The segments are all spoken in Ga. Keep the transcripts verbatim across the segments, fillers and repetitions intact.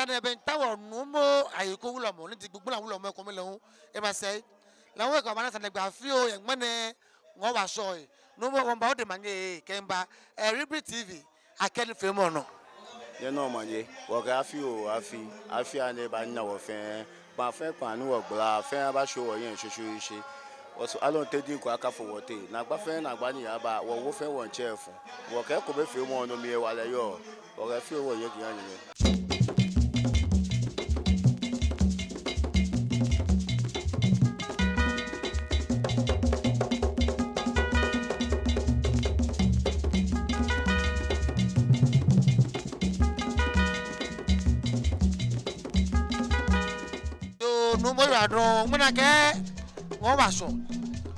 Ni ebɛ nta wɔ Nuumo Ayi Ko Wulɔmɔ, ni ji Gbugbla Wulɔmɔ, ekome lɛ hu emasɛi. Lɛ hu ekɛ wɔ baana sane gbɛ fioo yɛ ŋmɛnɛ Ŋɔɔ Wa Shɔ. Nuumo, wɔmiiba odɛŋ manye, kɛmiiba, eh, Ribri T V akɛ nifeemɔ nɔ. Nyɛnɔ omanye, wɔkɛɛ afi oo afi, afi aya ni eba nyana wɔ fɛɛ. Kpaa fɛɛ kpaa ni wɔgbala fɛɛ aba shwie wɔhiɛ shweshweeshwe. Wɔsɔɔ alɔnte diŋ ko akafo wɔteŋ. Naagba fɛɛ naagba ni yaaba, wɔwo fɛɛ wɔŋtsɛ efɔŋ. Wɔkɛɛ ekomefeemɔ nɔ mli hewalɛ yɔɔ. Wɔkɛɛ afi oo wɔyɛ kɛha nyɛ. Yoo, Nuumo, oyiwaladɔŋŋ. Ŋmɛnɛ akɛ Ŋɔɔ Wa Shɔ,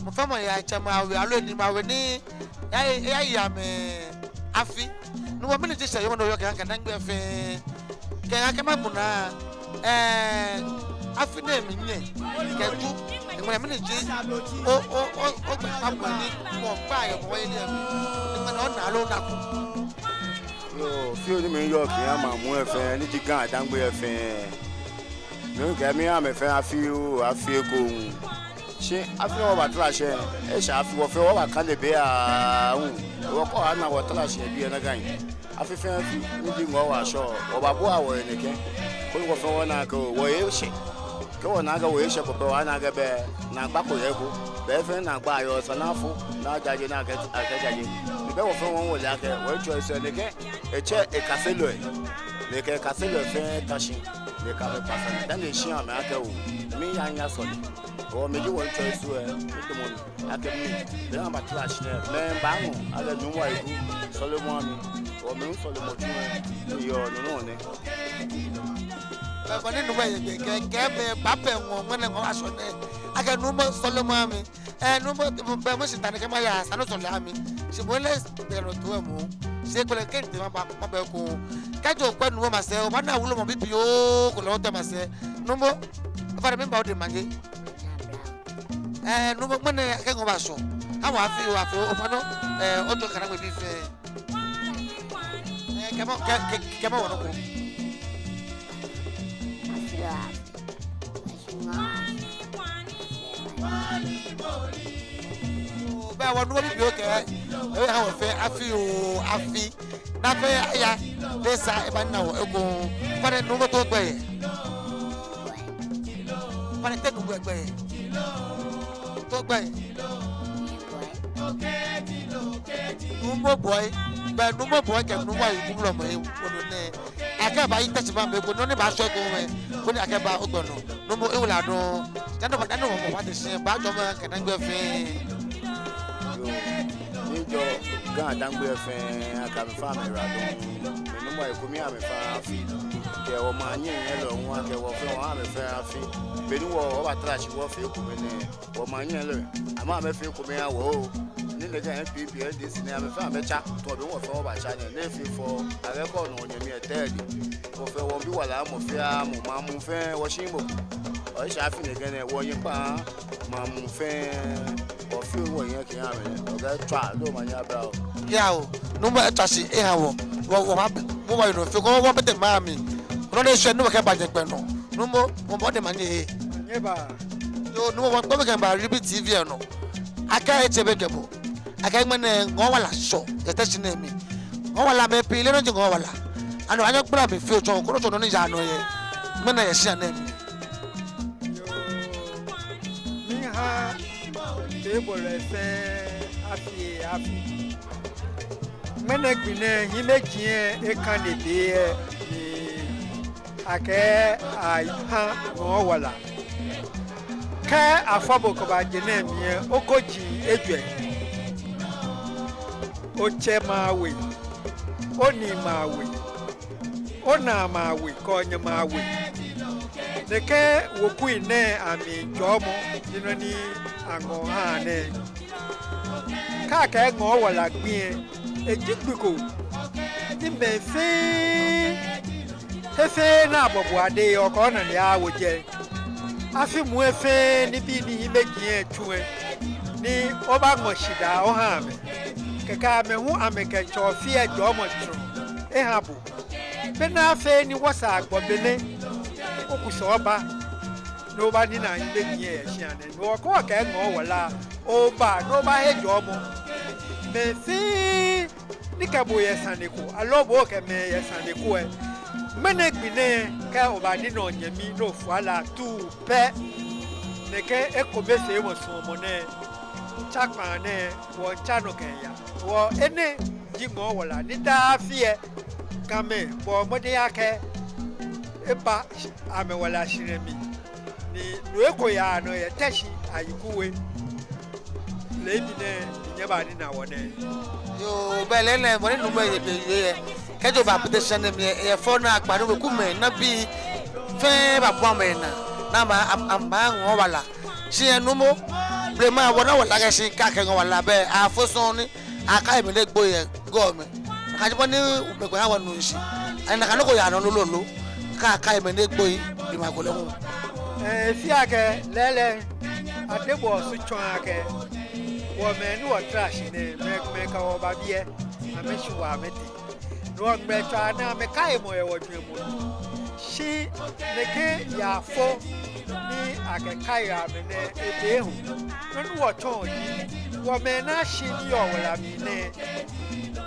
mɔ fɛɛ mɔ yaa etsɛmɛi awe aloo eniimɛi awe ni eya, eyaye amɛ afi. Nuumo, mɛni ji sɛɛ yɔɔ mɔ ni oyɔɔ kɛha Ga-Dangme fɛɛ? Kɛha akɛ mamu naa, eh, afi nɛɛ mli nyɛ kɛ Ju, ŋmɛnɛ mɛni ji o, o, o, ogbɛkpamɔ ni wɔkpa yɛ Ŋɔɔ Wa yeli lɛ mli? Ŋmɛnɛ ona aloo onako? Yoo, fioo ni miyɔɔ kɛha maŋ muu lɛ fɛɛ, ni ji Ga-Dangme lɛ fɛɛ, miikɛɛ miiha amɛ fɛɛ afi oo afi ekoŋŋ. Shi afi ni wɔbaatara shi lɛ, eshɛ afi wɔ fɛɛ wɔbaakane be aahu. Wɔkɔ ana wɔtara shi yɛ biɛ nakai. Afi fɛɛ afi ni ji Ŋɔɔ Wa Shɔ, wɔbaabua wɔhe nɛkɛ, koni wɔ fɛɛ wɔna akɛ oo wɔhe eshɛ. Kɛ wɔna akɛ wɔhe eshɛ ko pɛ, wɔbaana akɛ bɛ naagba ko yɛ he ko. Be fɛɛ naagba yɔɔ, esa ni afo ni ajaje ni akɛ, akɛjaje. Ni be wɔ fɛɛ wɔmiiwo lɛ akɛ wɔtsɔ esɛɛ nɛkɛ. Etsɛ ekaselɔi, nɛkɛ ekaselɔi fɛɛ ta shi, nɛkɛ amɛkpa sane dani eshi amɛ akɛ oo, miiya miya sɔle. Oo, miji wɔŋtsɛ esu lɛ, midamɔ mli akɛ mi, be ni abaatara shi nɛɛ, mɛi baaŋɔ akɛ Nuumo Ayi Ko sɔlemɔ ha mi. Oo, mi hu sɔlemɔtsu lɛ, miyɔɔ nɔ nɔ nɛ. Bɛ bɔ ni Nuumo yɛ gbɛ kɛ, kɛ mɛi baaba ŋɔɔ ŋmɛnɛ Ŋɔɔ Wa Shɔ nɛɛ, akɛ Nuumo sɔlemɔ ha mi. Eh, Nuumo, bɛ mɔ shi ta ni kɛ maya, esa ni osɔle oha mi. Shi bo lɛ, bɛ nɔ too ɛ mɔ. Shi ekolɛ kɛ mitee maba, maba ekoŋŋ. Kɛji okwɛ Nuumo masɛi, obaana wulɔmɔ bibioo ko lɛ otee masɛi. Nuumo, ofainɛ miiba odɛŋ manye. Eh, Nuumo, ŋmɛnɛ akɛ Ŋɔɔ Wa Shɔ, aha wɔ afi oo afi, ofainɛ, eh, ojɔɔ Ga-Dangme bii fɛɛ. Eh, kɛɛmɔ, kɛ, kɛ, kɛɛmɔ wɔ nɔ ko. Afi oo afi. Bɛ wɔ Nuumo bibioo kɛɛ, eha wɔ fɛɛ afi oo afi. Ni afi aya ni esa eba nyana wɔ ekoŋŋ. Ofainɛ Nuumo, te ogbɛi? Ofainɛ te Nuumo egbɛi? Te ogbɛi? Nuumo Boi. Bɛ Nuumo Boi kɛ Nuumo Ayi Ko Wulɔmɔ ewo nɔ nɛɛ. Akɛba yi Teshie maŋ mli ko, nɔ ni baashɛ ekoŋŋ, koni akɛba ogbɛ nɔ. Nuumo, oyiwaladɔŋŋ. Dani oba, dani oba Teshie, baajɔɔ maŋ Ga-Dangme fɛɛ. Yoo, miijɔɔ Ga-Dangme fɛɛ, akɛ amɛ fɛɛ amɛyiwaladɔŋŋ. Mi Nuumo Ayi Ko miiha amɛ fɛɛ afi. Kɛ wɔmaŋ nyiɛnyiɛlɔi hu akɛ wɔ fɛɛ wɔha amɛ fɛɛ afi. Be ni wɔ, wɔbaatara shi wɔfee ekome nɛɛ, wɔmaŋ nyiɛlɔi, amɛ amɛfee ekome aha wɔ oo. Ni nɛkɛ N P P, N D C nɛɛ, amɛ fɛɛ amɛtsa. Tamɔ be ni wɔ fɛɛ wɔbatsa nɛɛ, ni efee fɛo, akɛ kɛ onɔ onyɛmi etɛ lɛ, wɔ fɛɛ wɔmiibi wala, mɔ fɛɛ mɔ, maŋ muu fɛɛ wɔshi mɔ. Oo, eshɛ afi nɛkɛ nɛɛ, wɔnyɛ kpaa, maŋ muu fɛɛ, afi oo wɔyɛ kɛha amɛ, okɛɛ tswa, dani omanye aba oo. Yaa oo, Nuumo, etswa shi eha wɔ. Wɔ, wɔba, wɔbaye nɔ fɛɛ, koni wɔbɛtɛ maŋ mli. Nɔ ni eshwɛ ni wɔkɛba nyɛ gbɛ nɔ. Nuumo, wɔmiiba odɛŋ manye. Nyɛba. Yoo, Nuumo, wɔmiikpa bo kɛba Ribri T V lɛ nɔ. Akɛ etsɛ be kɛ bo. Akɛ ŋmɛnɛ Ŋɔɔ Wa Shɔ yɛ Teshie nɛɛ mli. Ŋɔɔ Wa, mɛi pii leee nɔ ni ji Ŋɔɔ Wa. Ani anyɛ gbla mli fioo tsɔ, koni otsɔɔ nɔ ni yaa nɔ yɛ ŋmɛnɛ yɛ shia nɛɛ mli? Yoo, miiha feemɔlɔi fɛɛ afi afi. Ŋmɛnɛ gbi nɛɛ hiimeji lɛ ekane be lɛ, ni akɛɛ aha Ŋɔɔ Wa. Kɛ afɔ bo kɛba je nɛɛ mli lɛ, okoji ejwɛ. Otsɛmɛi awe, oniimɛi awe, onaamɛi awe kɛ onyɛmɛi awe. Nɛkɛ wekui nɛɛ amli jɔɔmɔ ji nɔ ni aŋɔɔ haa nɛɛ. Kɛ akɛɛ Ŋɔɔ Wa gbi lɛ, eji gbi ko ni mɛi fɛɛ, he fɛɛ ni abɔ bo ade lɛ, okɛ onane awo jɛi. Afi muu lɛ fɛɛ nibii ni hiimeji lɛ tsu lɛ, ni obaaŋɔ shidaa oha amɛ. Kɛkɛ amɛ hu amɛkɛ Tsɛ Ofe lɛ jɔɔmɔ tsu eha bo. Be ni afee ni wɔsɛɛ agbɔ be nɛɛ, okusum aba, ni obanina nɛkɛ nii yɛ shia nɛɛ. Ni wɔkɛɔ akɛ Ŋɔɔ Wala, oba, ni obahe jɔɔmɔ. Mɛi fɛɛ ni kɛ bo yɛ sane ko, aloo bo kɛ mɛi yɛ sane ko lɛ, ŋmɛnɛ gbi nɛɛ kɛ obanina onyɛmi ni ofɔ lɛ atuu pɛ, nɛkɛ ekomefeemɔ suɔmɔ nɛɛ, tsakpaa nɛɛ, wɔmiitsa nɔ kɛya. Hewɔ enɛ ji Ŋɔɔ Wala ni daa afi lɛ Gamɛi bɔɔ mɔdɛŋ akɛ eba amɛwala shihilɛ mli. Ni nuu ko yaa nɔ yɛ Teshie Ayiku We. Leebi nɛɛ nyɛbanina wɔ nɛɛ. Yoo, belɛ nɛɛ, bɔ ni nuumo lɛ yɛ biɛ lɛ, kɛji oba Teshie nɛɛ mli lɛ, eyɛ fɛo naakpa ni wekumɛi, nabii fɛɛ babua amɛnaa, ni amɛ, amɛ, amɛŋɔɔ wala. Shi yɛ nuumo, blema wɔna wala kɛ shi kɛ akɛ ŋɔɔ wala bɛ, afo sɔŋŋ ni akaiɔ mɛi ni gboi yɛ gɔɔmɛi. Akɛ ji bɔ ni mɛi komɛi ha wɔnu shishi. Ani nakai nɔ ko yaa nɔ lolo, kɛ akaiɔ mɛi ni gboi, blema ko lɛ hu. Ɛɛ, efeɔ akɛ lɛɛlɛŋ, Adebɔɔ Osu tsɔɔ akɛ, wɔmɛi ni wɔtara shi nɛɛ, mɛi, mɛi komɛi kɛ wɔ ba biɛ, amɛshi wɔ amɛtee. Ni wɔŋmɛlɛtswaa nɛɛ amɛkaimɔ yɛ wɔjwɛŋmɔ. Shi nɛkɛ yaafo ni akɛkaiɔ amɛ nɛɛ ebe ehu. Nɔ ni wɔtsɔɔ ji, wɔmɛi ni ashi ni yɔɔ wala mli nɛɛ,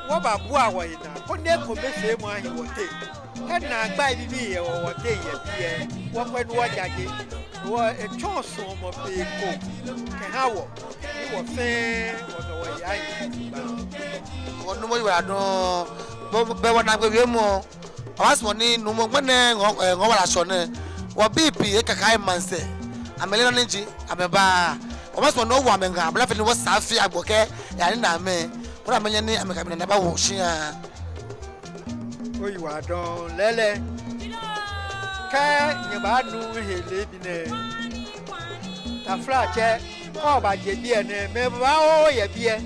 wɔbabua wɔhe naa, koni ekomefeemɔ ahi wɔteŋ. Kɛ naagbai bibii yɛ wɔ, wɔteŋ yɛ biɛ, wɔkwɛ ni wɔjaje. Hewɔ etsɔɔ suɔmɔ be ko kɛha wɔ, ni wɔ fɛɛ wɔkɛ wɔhe ahi jogbaŋŋ. Wɔnuumo oyiwaladɔŋŋ, bɛ, bɛ wɔnaagbee wiemɔ, wɔbaasumɔ ni nuumo ŋmɛnɛ Ŋɔɔ, ɛɛ, Ŋɔɔ Wala Shɔ nɛɛ, wɔbii pii ekɛkai maŋsɛɛ, amɛleee nɔ ni ji amɛba. Wɔbaasumɔ ni owo amɛ ŋaa, bɔ ni afee ni wɔsɛɛ afi agbɔ kɛya ni amɛ, koni amɛnyɛ ni amɛkɛ amɛnane aba wɔshia. Oyiwaladɔŋŋ lɛɛlɛŋ. Kɛ nyɛbaanu he leebi nɛɛ, taflatsɛ, kɛ obaje biɛ nɛɛ, mɛi babaoo yɛ biɛ.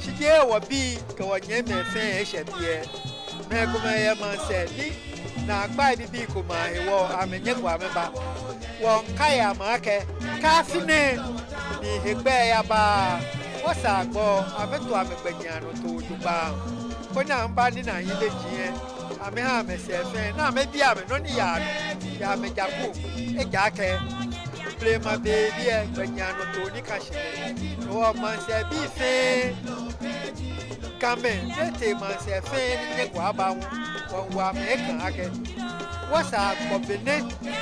Shi jeee wɔbii kɛ wɔnyɛmimɛi fɛɛ eshɛ biɛ. Mɛi komɛi yɛ maŋsɛɛ ni naagbai bibii komɛi ahewɔ amɛnyɛko amɛba. Wɔŋkai amɛ akɛ, kɛ afi nɛɛ ni hegbɛ yaba, wɔsɛɛ agbɔ amɛto amɛgbɛjianɔtoo jogbaŋŋ, koni amɛbanina hiɛgbele ji yɛ, amɛha amɛsɛɛ fɛɛ, ni amɛbi amɛ nɔ ni yaa nɔ yɛ amɛjaku. Ejaakɛ blema be biɛ, gbɛjianɔtoo ni ka shi nɛ. Hewɔ maŋsɛɛbii fɛɛ, Gamɛi, ni tee maŋsɛɛ fɛɛ ni nyɛko aba hu, wɔŋwo amɛ ekãa akɛ, wɔsɛɛ agbɔ be nɛɛ,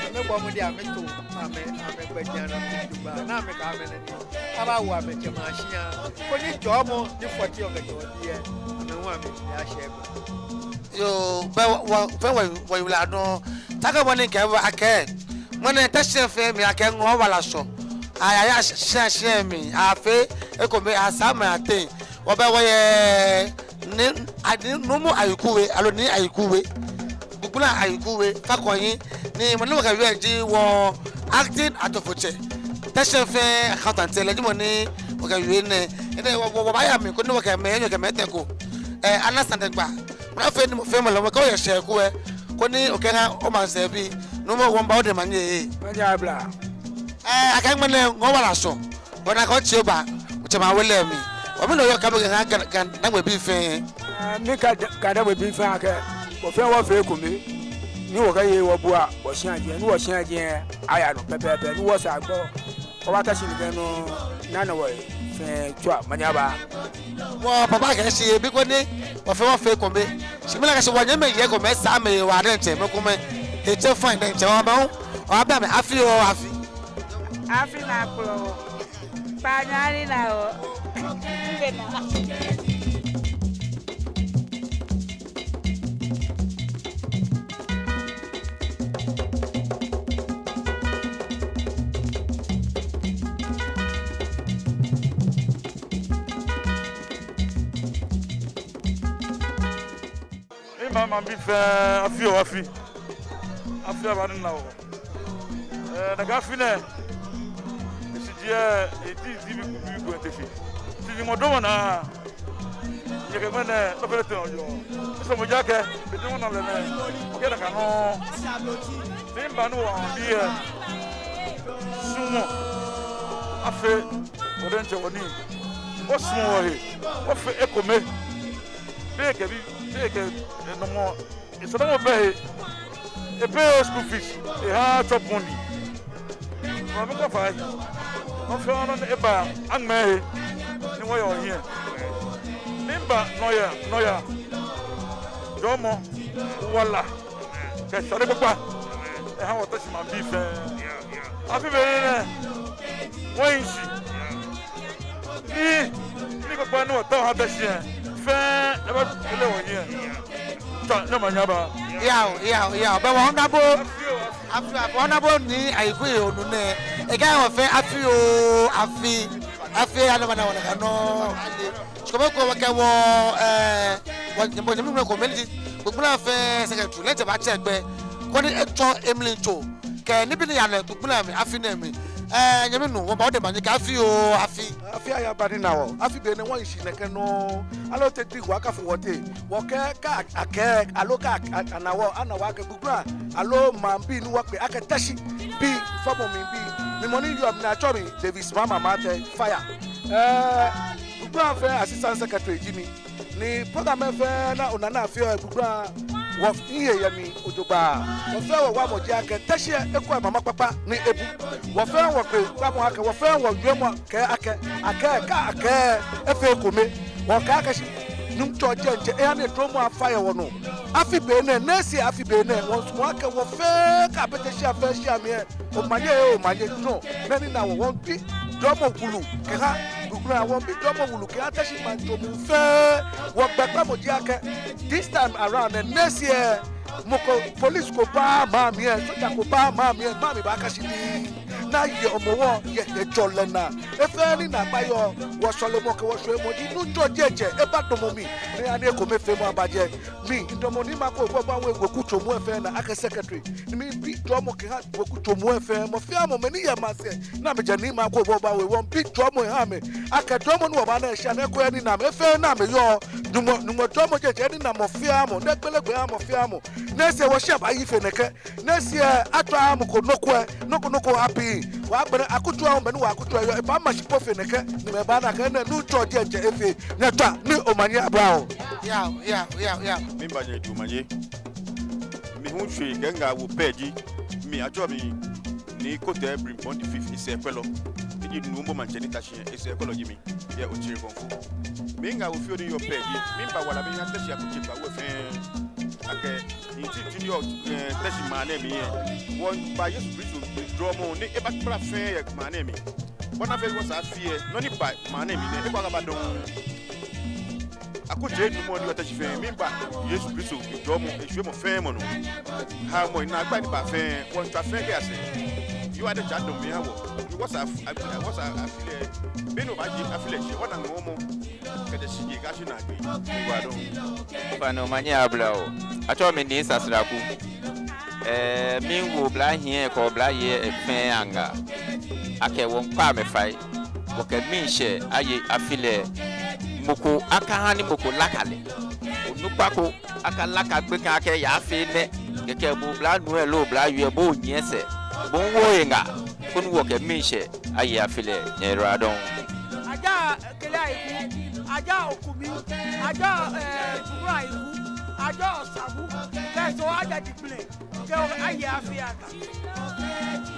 amɛbɔ mɔdɛŋ amɛto amɛ, amɛgbɛjianɔtoo jogbaŋŋ, ni amɛkɛ amɛnane abawo amɛtsɛmɛi ashia, koni jɔɔmɔ ni fɔtiɔ kɛjɛɔ biɛ, amɛ hu amɛyi ashɛ gbɛ. Yoo, bɛ wɔ, wɔ, fɛɛ wɔ, wɔyiwaladɔŋŋ. Taakɛ bɔ ni mikɛɛ bo akɛ, ŋmɛnɛ Teshie fɛɛ mli akɛ Ŋɔɔ Wala Shɔ. Ayaya shia shia mli, afee ekome, asaa amɛ ateŋ. Wɔbɛ wɔyɛ Nii, a, Nii Nuumo Ayiku We, aloo Nii Ayiku We, Gbugbla Ayiku We, Fakɔyi, ni mɔ ni wɔkɛwieɔ ji wɔ acting atɔfotsɛ, Teshie fɛɛ accountant, lɛ ji mɔ ni wɔkɛwie nɛɛ. Enɛ wɔ, wɔ, wɔbaaya mli koni wɔkɛ mɛi enyɔ kɛ mɛi etɛ ko, ɛɛ, ana sane gba. Bɔ ni afee ni mɔ fɛɛ mɔ lɛ, mɔ kɛ oyɛ shɛɛ ko lɛ, koni okɛha omaŋsɛɛbii, Nuumo, wɔmiiba odɛŋ manye. Manye aba. Ɛɛ, akɛ ŋmɛnɛ Ŋɔɔ Wala Shɔ. Wɔna akɛ otsi oba, otsɛ maŋ we lɛ mli. Wɔmii nɔ yɔɔ kɛ bo kɛha Ga, Ga, Ga-Dangme bii fɛɛ. Ɛɛ, miikɛɛ Ga, Ga-Dangme bii fɛɛ akɛ, wɔ fɛɛ wɔfee ekome. Ni wɔkɛye wɔbua wɔshiaŋ jɛi, ni wɔshiaŋ jɛi aya nɔ pɛpɛɛpɛ, ni wɔsɛɛ agbɔ. Wɔbata shi ni kɛ nɔ, ni ana wɔ fɛɛ tswa manye aba. Wɔ papa kɛɛ shi ebi koni wɔ fɛɛ wɔfee ekome. Shi mile akɛ shi wɔnyɛmimɛi komɛi esa amɛye wala diɛŋtsɛ, mɛi komɛi etsɛ fine diɛŋtsɛ, wɔbɛ hu, wɔbɛ amɛ afi oo afi. Afi naagbee oo. Kpaanyɔ anina oo. Miiŋa maŋbii fɛɛ afi oo afi. Afi aba ni ana wɔ. Ɛɛ, nakai afi nɛɛ, eshishi ji, ɛɛ, edi, edi bi kubi ko ete shi. Shi ni mɔ damɔ naa, nyɛkɛ ŋmɛnɛ, nɔ fɛɛ nɔ tee nɔ yɔɔ. Esɔ mɔ ja kɛ, edi mɔ naa lɛ nɛɛ, kɛ nakai nɔ. Ni mba ni wɔ biɛ, sumɔ, afee, wɔ diɛŋtsɛ wɔnii. Wɔsumɔ wɔhe, wɔfee ekome. Be kɛ bi, be kɛ, ɛɛ, nɔmɔ. Esoro mɔ bɛ he, e-pay school fees, eha chop money. Maami kɛ fai, nɔ fɛɛ nɔ ni eba, aŋmɛɛ he, ni wɔyɔɔ hiɛ. Miiba nɔyaa, nɔyaa. Jɔɔmɔ, wala, kɛ shwane kpakpa, eha wɔ Teshie maŋbii fɛɛ. Afi be nɛɛ, wɔhi shi. Ni, ni kpakpa ni wɔtaoɔ wɔha Teshie fɛɛ, ebakpele wɔhiɛ. Tswa, ni omanye aba. Yao, yao, yao. Bɛ wɔ Honorable, afi oo, afi. Afi, afi, Honorable Nii Ayiku Onu nɛ. Ekɛɛ wɔ fɛɛ afi oo, afi. Afi, ya nɔ mana wɔna ka nɔ. Shi kome ko wɔkɛ wɔ, eh, wɔ, nyɛmimɛi komɛi ni ji gbugbla fɛɛ secretary, lɛ etsɛ baatsɛ gbɛ. Koni etsɔ emli tso. Kɛ nibii ni yaa nɔ gbugbla mli afi nɛɛ mli. Eh, nyɛmi nuu, wɔba odɛŋ omanye kɛ afi oo, afi. Afi aya aba ni na wɔ. Afi be nɛɛ wɔhi shi nɛkɛ nɔŋŋ. Aloo te diŋ wɔkafo wɔteŋ. Wɔkɛɛ ka akɛɛ, aloo ka a-, ana wɔ, ana wɔ akɛ gbugbla. Aloo maŋbii ni wɔkpe akɛ Teshie bii, fɔmɔ mli bii. Mi mɔ ni yɔɔ mli nɛɛ atsɛɔ mi Davis Mama Martey Fire. Eh, gbugbla fɛɛ assistant secretary ji mi. Ni program fɛɛ ni ona ni afeɔ yɛ gbugbla, wɔhiɛ yɛ mli jogbaŋŋ. Wɔfɛɛ wɔwamɔ ji akɛ Teshie ekoŋŋ mama kpakpa ni ebu. Wɔfɛɛ wɔkpe kpamɔ akɛ, wɔfɛɛ wɔyɔɔ mɔ kɛ akɛ, akɛ, ka akɛ, efee ekome. Wɔkɛɛ akɛ shi, Nuŋtsɔ diɛŋtsɛ eha ni edromɔ afa yɛ wɔnɔ. Afi be nɛɛ, nɛɛ shi afi be nɛɛ, wɔmiisumɔ akɛ wɔfɛɛ kɛ abɛ Teshie fɛɛ shia mli lɛ, omanye, omanye nɔ. Mɛni na wɔ, wɔmiibi dromɔ wulu kɛha gbugbla, wɔmiibi dromɔ wulu kɛha Teshie maŋtsɛ muu fɛɛ. Wɔgbɛkpamɔ ji akɛ, this time around lɛ, nɛɛ shi lɛ, mɔ ko, police ko baaa maŋ mli lɛ, soja ko baaa maŋ mli lɛ, maŋ mli baaka shi diŋŋ. Ni aye Hɔmɔwɔ yɛ hejɔlɛ naa. He fɛɛ ni naagba yɔɔ, wɔsɔlemɔ kɛ wɔshwɛmɔ ji Nuŋtsɔ diɛŋtsɛ ebadamɔ mli, ni eha ni ekomefeemɔ aba jɛi. Mi, midamɔ Nii Maŋkɛ Oboba We wekutsoŋ muu fɛɛ naa akɛ secretary. Ni miibi dromɔ kɛha wekutsoŋ muu fɛɛ, mɔ fɛɛ mɔ, mɛi ni yɔɔ maŋsɛɛ, ni amɛjɛ Nii Maŋkɛ Oboba We, wɔmiibi dromɔ eha amɛ akɛ dromɔ ni wɔbaana yɛ shia nɛɛ, eko eninaa amɛ, he fɛɛ ni amɛyɔɔ. Nyɔŋmɔ, Nyɔŋmɔ dromɔ diɛŋtsɛ eninaa mɔ fɛɛ mɔ, ni egbele gbɛ eha mɔ fɛɛ mɔ. Nɛɛ shi wɔshia baayi fe nɛkɛ. Nɛɛ shi lɛ, atswa mɔ ko nɔ ko, nɔ ko nɔ ko happen. Wɔgbɛnɛ akutso ahũ bɛ ni wɔ akutso yɔɔ, ebaama shi po fe nɛkɛ, ni mɛi baana akɛ nɛɛ Nuŋtsɔ diɛŋtsɛ efee. Nyɛtswa ni omanye aba oo. Yao, yao, yao, yao. Miiba nyɛ omanye. Mi hu shwee kɛ ŋaawoo pɛ ji mi, atsɛɔ mi Nii Kotey Brempong the fifth, esɛɛkwɛlɔ. Eji Nuumo Maŋtsɛ ni ta shi lɛ, esɛɛkwɛlɔ ji mi yɛ Okyere Kɔmfo. Mi ŋaawoo fioo ni yɔɔ pɛ ji, miiba wala miiha Teshie akutsei kpawo fɛɛ akɛ, nti, nti ni yɔɔ, eh, Teshie maŋ nɛɛ mli lɛ, wɔmiiba Yesu Kristo dromɔ ni ebakpala fɛɛ yɛ maŋ nɛɛ mli. Bɔ ni afee wɔsɛɛ afi lɛ, nɔ ni ba maŋ nɛɛ mli nɛɛ, eko akaba dɔŋŋ. Akutsei numɔ ni yɔɔ Teshie fɛɛ, miiba Yesu Kristo dromɔ, eshwie mɔ fɛɛ mɔ nɔ. Haomɔ, naagbai ni ba fɛɛ, wɔmiitswa fɛɛ kɛya sɛɛ. Yoo, adetsa dɔŋ miiha wɔ. Ni wɔsɛɛ af-, af-, wɔsɛɛ afi lɛ, be ni wɔbaaye afi lɛ shi, wɔna ŋɔɔmɔ kɛjɛ shishijee kɛyashi naagbee. Miiba dɔŋŋ. Ofainɛ omanye aba oo. Atsɛɔ mi Nii Sasraku. Eh, miiwo oblahii kɛ oblayei fɛɛ aŋaa akɛ wɔmiikpa amɛ fai. Wɔkɛ miishɛɛ aye afi lɛ. Mɔ ko akaha ni mɔ ko laka lɛ. Onukpa ko akalaka gbekɛ akɛ eyaafee nɛ. Kɛkɛ bo oblanuu lɛ loo oblayoo lɛ, bo onyiɛ sɛɛ, bo miiwo ohe ŋaa koni wɔkɛ miishɛɛ aye afi lɛ. Nyɛyiwala dɔŋŋ. Ajaa Kele Ayiku, Ajaa Okumi, Ajaa, eh, Jukura Ayiku, Ajaa Osabu, kɛ Soo Ajaa Dikpele, kɛ wɔ aye afi ata.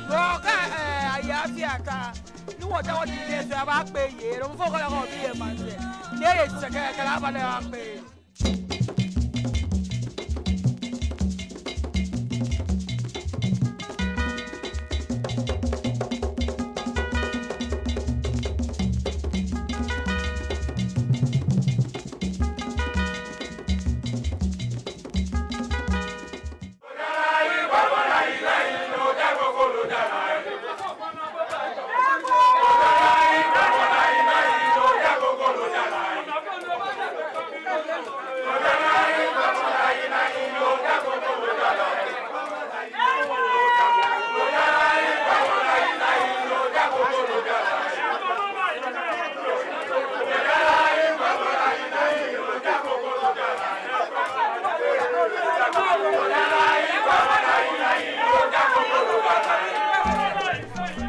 Wɔ kɛ, eh, aye afi ata. Ni wɔjaa wɔji nɛɛ sɛɛ abaakpe yɛ, lɔ mɔ fɛɛ kɔlɛ kɔ bi yɛ maŋsɛɛ. Ni eye sɛkɛ kɛlɛ aba lɛ abaakpe.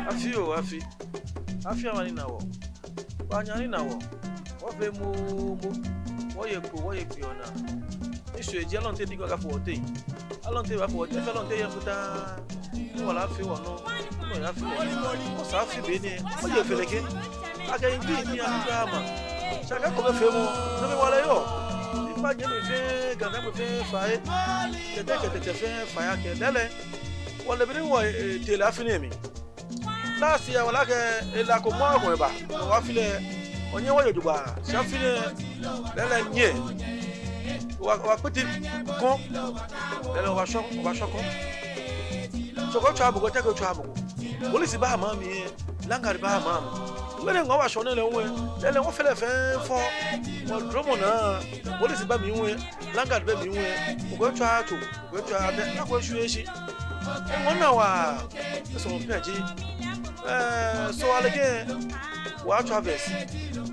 Afi oo, afi. Afi aba ni na wɔ. Wɔnyɛ ni na wɔ. Wɔfee moomo. Wɔye kpo, wɔye kpo yɛ onaa. Ni shwɛ ji alɔnte ni kɔ ka fɔ wɔteŋ. Alɔnte baafɔ wɔteŋ, fɛɛ alɔnte yɛ kutaa. Ni wala afee wɔnɔ, ni wɔya fee wɔnɔ. Wɔsɛɛ afi be nɛɛ, wɔje fɛɛ lɛ kɛ. Akɛ indi ni afi kɛ ama. Shi akɛ ko bɛ feemɔ, no mli wala yɔɔ. Ni ba nyɛmimɛi fɛɛ, Ganamɛi fɛɛ fai. Kɛtɛ kɛtɛ fɛɛ fai akɛ lɛɛlɛŋ. Wɔle bɔ ni wɔ, eh, tee lɛ afi nɛɛ mli. Last year, wɔle akɛ hela ko mɔ ko eba. Wɔ afi lɛ, wɔnyɛ wɔye jogbaŋŋ. Shi afi nɛɛ, lɛɛlɛŋ nyɛ. Wɔ, wɔkpiti kɔŋ. Lɛɛlɛŋ wɔbaashɔ, wɔbaashɔ kɔŋ. Shɔkɔ tswa abɔ ko, tɛkɛ tswa abɔ ko. Polisi ba maŋ mli, landguard ba maŋ mli. Mɛni ŋɔɔ wɔbaashɔ nɛɛ lɛ ŋwɛi. Lɛɛlɛŋ wɔfee lɛ fɛɛ fɔ. Wɔ dromɔ naa. Polisi ba mli ŋwɛi. Landguard bɛ mli ŋwɛi. Okɔ tswa tso. Okɔ tswa abɛ. Akɔ shwie shi. Ŋɔɔ naa wa. Esɔ pɛ ji. Eh, so ale kɛ, wɔtswa vɛs.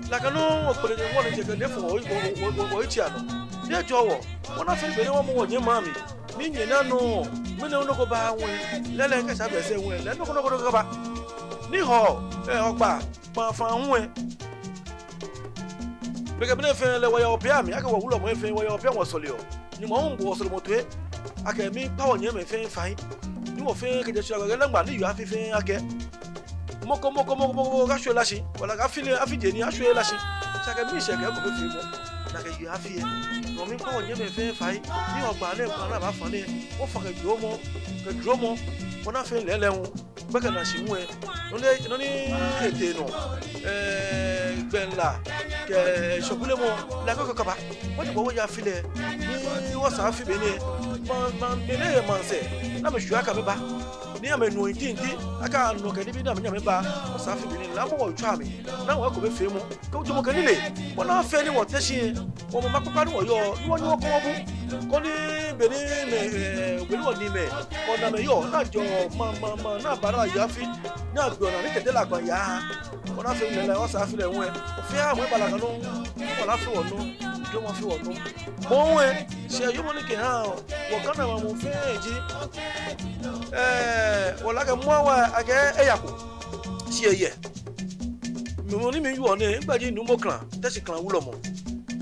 Nakai nɔŋŋ wɔkpele ni wɔle jɛkɛ ni efɔ wɔ, wɔ, wɔ, wɔ, wɔ, wɔyitso anɔ. Ni ejɔ wɔ, wɔna fɛɛ be ni wɔmɔ wɔnyɛ maŋ mli. Ni nyɛ naa nɔ, mɛni nɔ ko ba ŋwɛi, lɛɛlɛŋ kɛ sa vɛs ŋwɛi, lɛɛlɛŋ nɔ ko nɔ ko nɔ ko kaba. Ni hɔ, eh, Hɔgbaa, kpaa faa ŋwɛi. Be kɛ be nɛɛ fɛɛ lɛ wɔya wɔpia mli, akɛ wɔ wulɔmɛi fɛɛ wɔya wɔpia wɔsɔleɔ. Nyɔŋmɔ hu bo wɔsɔlemɔ toi, akɛ miikpa wɔnyɛmimɛi fɛɛ fai. Ni wɔ fɛɛ kɛjɛ shwɛ kɛ lɛ ŋmɛnɛ ni yɔɔ afi fɛɛ akɛ. Mɔ ko, mɔ ko, mɔ ko, mɔ ko, kashwie lɛ shi. Wala kɛ afi nɛɛ, afi je ni ashwie lɛ shi. Shi akɛ miishɛɛ kɛ ko bɛ feemɔ. Nakai yɔɔ afi yɛ. Nɔ miikpa wɔnyɛmimɛi fɛɛ fai. Ni Hɔgbaa nɛɛ, kpaa naa baafa nɛɛ. Wɔfa kɛ dromɔ, kɛ dromɔ. Wɔna fɛɛ lɛɛlɛŋ hu. Gbɛkɛ naa shi ŋwɛi. Nɔ ni, nɔ ni etee nɔ. Eh, gbɛnla. Kɛ shɔkulemɔ. Lɛ kɛ ko kaba. Wɔje bɔ wɔya afi lɛ. Ni wɔsɛɛ afi be nɛɛ. Maŋ, maŋ, be nɛɛ yɛ maŋsɛɛ. Ni amɛshwie akɛ amɛba. Ni amɛnu ntinti. Akɛ anu kɛ nibii ni amɛnyɛ amɛba. Wɔsɛɛ afi be nɛɛ. Lɛ amɔ wɔtswa mli. Ni wɔkɔ bɛ feemɔ. Kɛ wɔjɔɔmɔ kɛ nilee. Wɔna fɛɛ ni wɔte shi. Wɔmɔ ma kpakpa ni wɔyɔɔ, ni wɔnyɛ wɔkɔ wɔbu. Koni be ni mɛi, eh, be ni wɔniimɛi, wɔnaamɛi yɔɔ, ni ajɔɔ, ma, ma, ma, ni aba ni aye afi, ni agbe wɔnaa, ni kɛtee lɛ agba yaa. Wɔna fɛɛ lɛɛlɛŋ, wɔsɛɛ afi lɛ ŋwɛi. Fɛɛ amɔ eba lɛ kɛ nɔ, wala afee wɔnɔ, yoomo afee wɔnɔ. Mɔ ŋwɛi, shi yoomo ni kɛha, wɔ Ghana maŋ muu fɛɛ ji, eh, wɔle akɛ mɔ wa akɛ eyako. Shi eyɛ. Mɔ ni miwieɔ nɛɛ, migbɛi ji Nuumo Klan, Teshie Klan wulɔmɔ.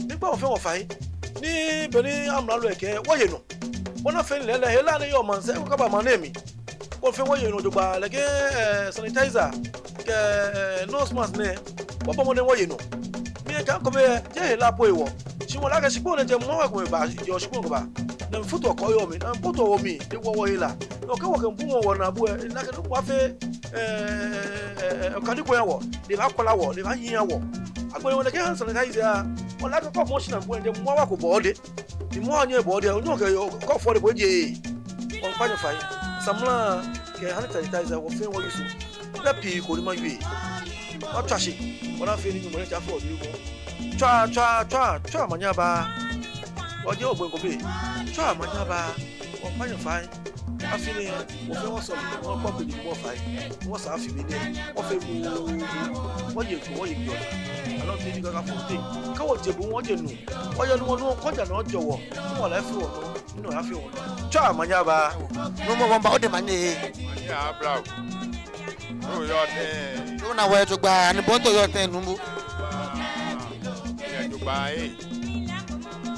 Miikpa wɔ fɛɛ wɔfai. Ni be ni amralo lɛ kɛɛ, wɔye nɔ. Wɔna fɛɛ lɛɛlɛŋ, hela ni yɔɔ maŋsɛɛ, eko kaba maŋ nɛɛ mli. Wɔ fɛɛ wɔye nɔ jogbaŋŋ, like, eh, sanitizer, kɛ, eh, nose mask nɛɛ. Wɔbɔ mɔdɛŋ wɔye nɔ. Mi eka ko bɛ, jeee hela po hewɔ. Shi wɔle akɛ shikpɔŋ nɛɛ jɛ mɔ wa ko ba, jɛ shikpɔŋ ko ba. Ni mifutuɔ kɔɔyɔɔ mli, ni mifutuɔ wɔ mli, ni wɔ wɔhela. Nɔ kɛ wɔkɛ bu wɔ wɔnaabu lɛ, nakai nɔ ko afee, eh, eh, eh, okadi ko ya wɔ, ni ebaakɔla wɔ, ni ebaahiɛ wɔ. Agbɛnɛ wɔle akɛ hand sanitizer, wɔle akɛ kɔ mɔ shi ni bu lɛ, ni mɔ wa ko bɔ lɛ. Ni mɔ wa nyɛ bɔ lɛ, onyɛ kɛ yɔ, kɔ fɔ lɛ bo je. Wɔmiikpa nyɛ fai. Samla kɛ hand sanitizer, wɔ fɛɛ wɔ use. Lɛ pii ko ni mawie. Wɔtswa shi, wɔna fɛɛ ni Nyɔŋmɔ ni tsa fɔ ni mɔ. Tswa, tswa, tswa, tswa omanye aba. Wɔje wɔgbɛ ko bɛ. Tswa omanye aba. Wɔmiikpa nyɛ fai. Afi nɛɛ, wɔ fɛɛ wɔsɔle, wɔkpa kpeji wɔfai. Wɔsɛɛ afi be nɛɛ, wɔfee bu, wɔye ko, wɔye ko. Alɔnte ni kɔ ka fɔ wɔteŋ. Kɛ wɔje bu, wɔje nu. Wɔye nu, wɔnu, kɔja nɔ jɔ wɔ. Wala afee wɔnɔ, nɔ afee wɔnɔ. Tswa omanye aba. Nuumo, wɔmiiba, ode manye. Manye aba oo. Oyɔɔ tɛŋŋ? Yoo, ona wɔyɛ jogbaŋŋ, ni bo hu oyɔɔ tɛŋŋ, Nuumo? Miyɛ jogbaŋŋ ee.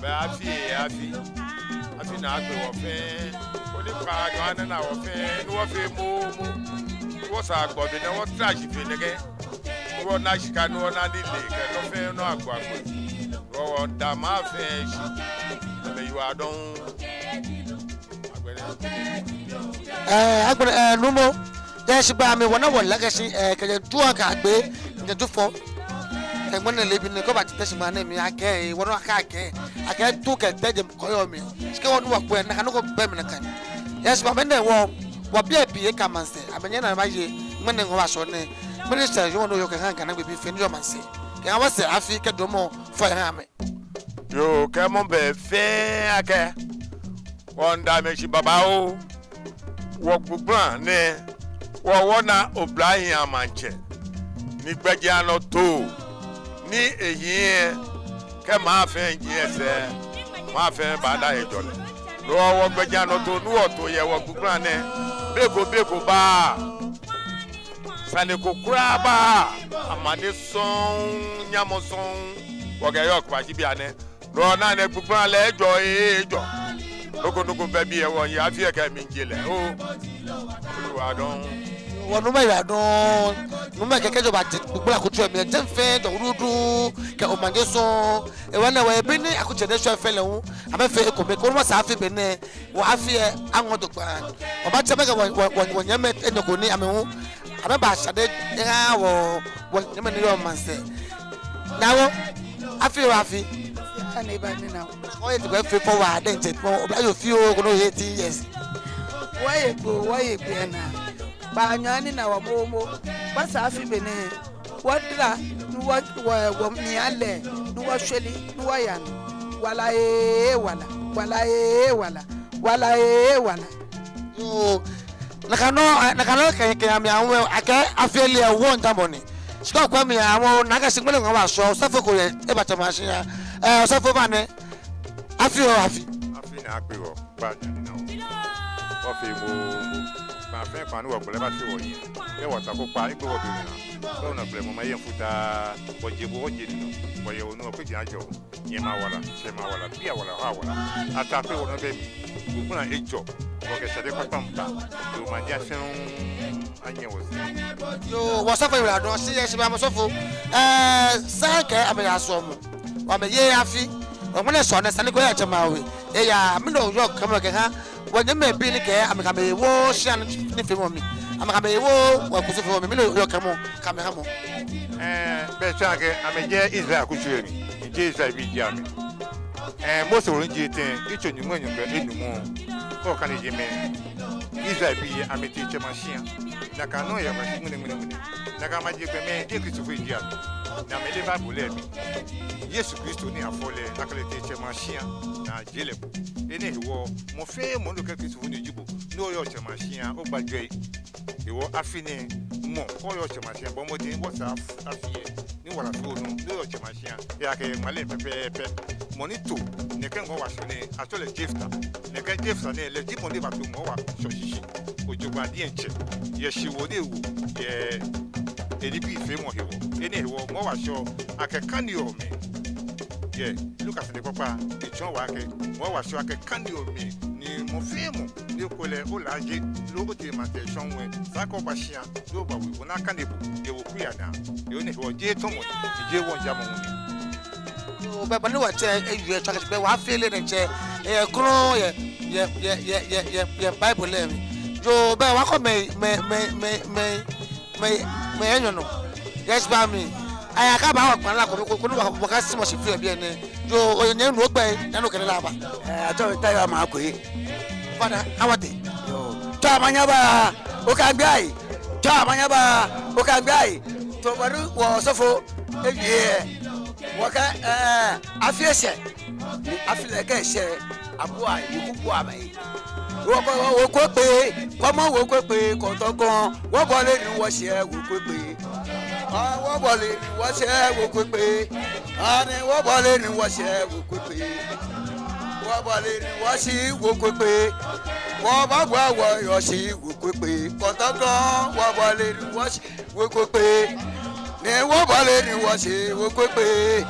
Bɛ afi ee, afi. Afi ni agbe wɔ fɛɛ. Onipa jɔ anɛ na wɔ fɛɛ, ni wɔfee moomo. Wɔsɛɛ agbɔ be nɛɛ wɔtra shi fe nɛkɛ. Wɔna shika ni wɔna nilee kɛ nɔ fɛɛ nɔ agbo agbo. Wɔ, wɔmiida maŋ fɛɛ shi. Amɛyiwaladɔŋŋ. Agbɛnɛ. Ɛɛ, agbɛnɛ, ɛɛ, Nuumo. Yɛ shigba mli wɔna wɔle akɛ shi, ɛɛ, kɛjɛ Ju akɛ agbɛ, kɛjɛ Jufɔ. Kɛ ŋmɛnɛ leebi nɛɛ kɛ oba Teshie maŋ nɛɛ mli akɛ, ɛɛ, wɔnɔ akɛ akɛ, akɛ tu kɛ tɛ jɛ kɔɔyɔɔ mli. Shi kɛ wɔnu wɔkpɛ, nakai nɔ ko bɛ mli nakai. Yɛ shigba mli nɛɛ wɔ, wɔbii pii eka maŋsɛɛ, amɛnyɛɛɛ ni amɛye, ŋmɛnɛ ŋɔɔ wɔsɔɔ nɛɛ. Mɛni shɛɛ yɔɔ nɔ yɔɔ kɛha Ghana gbekɛbii fɛɛ ni yɔɔ maŋsɛɛ. Kɛha wɔsɛɛ afi kɛ dromɔ fɔ yɛ ha amɛ. Yoo, kɛ mɔ bɛ fɛɛ akɛ, wɔmiida amɛ shi babaoo. Wɔ Gbugbla nɛɛ, wɔ wɔna oblahii amaŋtsɛ, ni gbɛjianɔtoo, ni ehiɛ, kɛ maŋ fɛɛ ji esɛɛ, maŋ fɛɛ baada hejɔlɛ. Loo wɔ gbɛjianɔtoo ni wɔto yɛ wɔ Gbugbla nɛɛ, be ko be ko baaa. Sane ko kwraa baaa, amane sɔŋŋ, nyamɔ sɔŋŋ, wɔkɛyɔɔ kɛbashi bianɛ. Nɔ ni nɛɛ gbogbo lɛ ejɔ, ejɔ. Nɔ ko nɔ ko bɛ biɛ wɔyeɔ afi lɛ kɛ mli je lɛ. Oo. Wɔyiwaladɔŋŋ. Wɔnuumo yiwaladɔŋŋ. Nuumo kɛkɛ jɔ ba je gbogbo lɛ akutso lɛ mli. Jeŋ fɛɛ jɔ wurudu kɛ omanye sɔŋŋ. Hewɔ nɛɛ wɔyɛ biɛ ni akutso nɛɛ shwɛ fɛɛ lɛ hu. Amɛfee ekome koni wɔsaa afi benɛ. Wɔ afi lɛ aŋɔ jogbaŋŋ. Wɔbaatsɛ amɛ kɛ wɔ, wɔ, wɔ, wɔnyɛmimɛi enyɔ ko ni amɛ hu amɛbashade eha wɔ, wɔnyɛmimɛi ni yɔɔ maŋsɛɛ. Naa wɔ, afi oo afi. Ani ba ni naa wɔ. Wɔye ti gbɛ fɛɛ fɔ wa diɛŋtsɛ, oblayoo fioo ko nɔ eighteen years. Wɔye kpo, wɔye kpo naa. Kpaanyɔ ni naa wɔ momo. Wɔsaa afi benɛ. Wɔdara, ni wɔ, wɔ, wɔmia lɛ, ni wɔshwere, ni wɔya nɔ. Wala ee wala, wala ee wala, wala ee wala. Yoo, nakai nɔŋŋ, nakai nɔŋŋ kɛ, kɛ amɛ awo, akɛ afi lɛ wɔŋjamɔ ni. Shi kɛ okwɛ mli aa, ona akɛ shi ŋmɛnɛ ŋɔɔ wa shɔ, osɔfo ko yɛ, eba tsɛmɛi ashia. Ɛɛ, osɔfo ba nɛ. Afi oo afi. Afi naa akpe wɔ, kpaanyɔ ni naa wɔ. Wɔfee momo. Kpaafee kpaa ni wɔgbɔlɛ ba shi wɔyi. Kɛ wɔtako kpaa, ekpe wɔ biɛ naa. Kɛ ona blɛmɔ ma yɛ mfutaa, wɔje bo, wɔje nɔ. Wɔyɛ onɔ, wɔkpe ji ajɔ. Nyɛmimɛi awala, tsɛmɛi awala, bii awala, hɔ awala. Ataa akpe wɔ nɔ bɛ mli. Gbogbo naa ejɔ. Wɔkɛ shade kpakpa miiba. Yoo, omanye fɛɛ hu anyɛ wɔ sɛɛ. Yoo, wɔsɔfo yiwaladɔŋŋ, shi yɛ shi ba mɔ sɔfo. Ɛɛ, esa akɛ amɛya sɔlemɔ. Wɔmɛye afi. Ŋmɛnɛ sɔɔ nɛɛ esa ni kɛ oya tsɛmɛi awe. Eya, mɛni oyɔɔ kɛɛmɔ kɛha wɔnyɛmimɛi bii ni kɛ amɛkɛ amɛhe wo shia nifeemɔ mli. Amɛkɛ amɛhe wo wɔkusumfeemɔ mli. Mɛni oyɔɔ kɛɛmɔ kɛ amɛ ha mɔ? Ɛɛ, bɛ tsɔɔ akɛ amɛjɛ Israel kutso lɛ mli. Jeee Israelbii ji amɛ. Ɛɛ, Mose wolo ni ji etɛ, yitso nyɔŋmai enyɔ kɛ enumɔ. Kɛ okane jɛmɛ, Israelbii amɛtee tsɛmɛi ashia. Nakai nɔŋŋ yɛ wɔshi ŋmɛnɛ, ŋmɛnɛ, ŋmɛnɛ. Nakai maji gbɛmɛi, jeee Kristofoi ji amɛ. Ni amɛle Baibol lɛ mli. Yesu Kristo ni afɔ lɛ, akɛ lɛ tee tsɛmɛi ashia, ni ajie lɛ kpo. Enɛ hewɔ, mɔ fɛɛ mɔ ni okɛɛ Kristofoi ni eji bo, ni oyɔɔ tsɛmɛi ashia, ogba jwɛi. Hewɔ afi nɛɛ, mɔ, oyɔɔ tsɛmɛi ashia, bɔ mɔdɛŋ, wɔsaa afi lɛ, ni wala fi onɔ, ni oyɔɔ tsɛmɛi ashia. Ejaakɛ ŋmalɛ pɛpɛɛpɛ. Mɔ ni to nɛkɛ ŋɔɔ wa shɔ nɛɛ, atsɛɔ lɛ Jefta. Nɛkɛ Jefta nɛɛ, lɛ ji mɔ ni bato ŋɔɔ wa shɔ shishi. Ojogbaŋŋ diɛŋtsɛ. Yɛ shiwoo ni ewo, yɛ enibii feemɔ hewɔ. Enɛ hewɔ, ŋɔɔ wa shɔ akɛkaneɔ mɛi. Yɛ Luka sane kpakpa, etsɔɔ wɔ akɛ, ŋɔɔ wa shɔ akɛkaneɔ mɛi. Ni mɔ fɛɛ mɔ, ni okwɛ lɛ, olaaje, loo otee maŋtsɛ shɔŋŋ lɛ, esa akɛ oba shia. Yoo, ba we, wɔnaa kane bo, yɛ wɔkui anaa. Yoo, enɛ hewɔ jeee tɔmɔ ni, jeee wɔŋjamɔ hu ni. Yoo, bɛ bɔ ni wɔtsɛ, ewie tsɔ akɛ shi bɛ wɔ afi lɛ diɛŋtsɛ, ɛɛ, krɔŋŋ yɛ, yɛ, yɛ Baibol lɛ mli. Yoo, bɛ wɔkɔ mɛi, mɛi, mɛi enyɔ nɔ. Yɛ shi ba mli. Aya kɛ aba wɔ kpãa la ko, ko, ko ni wɔ, wɔkasumɔ shi fioo biɛ nɛɛ. Yoo, onyɛ nu ogbɛi, yaa nɔ kɛ lɛ aba. Ɛɛ, atsɛɔ mi Tayo Amakɔe. Fada, how are they? Yoo. Tswa omanye aba, okagbe ayi. Tswa omanye aba, okagbe ayi. Tɔ bɔ ni wɔsɔfo ewie. Wɔkɛɛ, ɛɛ, afi eshɛ. Ni afi lɛ kɛ eshɛ, abua, yɛ kuku amɛ. Wɔkɔ, wɔkɔ kpee, kɔmɔ wɔkɔ kpee, kɔtɔŋkrɔŋ, wɔbɔle ni wɔshɛ wɔkɔ kpee. Aa, wɔbɔle ni wɔshɛ wɔkɔ kpee. Ani wɔbɔle ni wɔshɛ wɔkɔ kpee. Wɔbɔle ni wɔshi wɔkɔ kpee. Wɔbabua wɔyɔɔ shi wɔkɔ kpee. Kɔtɔŋkrɔŋ, wɔbɔle ni wɔshi wɔkɔ kpee. Ni wɔbɔle ni wɔshi wɔkɔ kpee.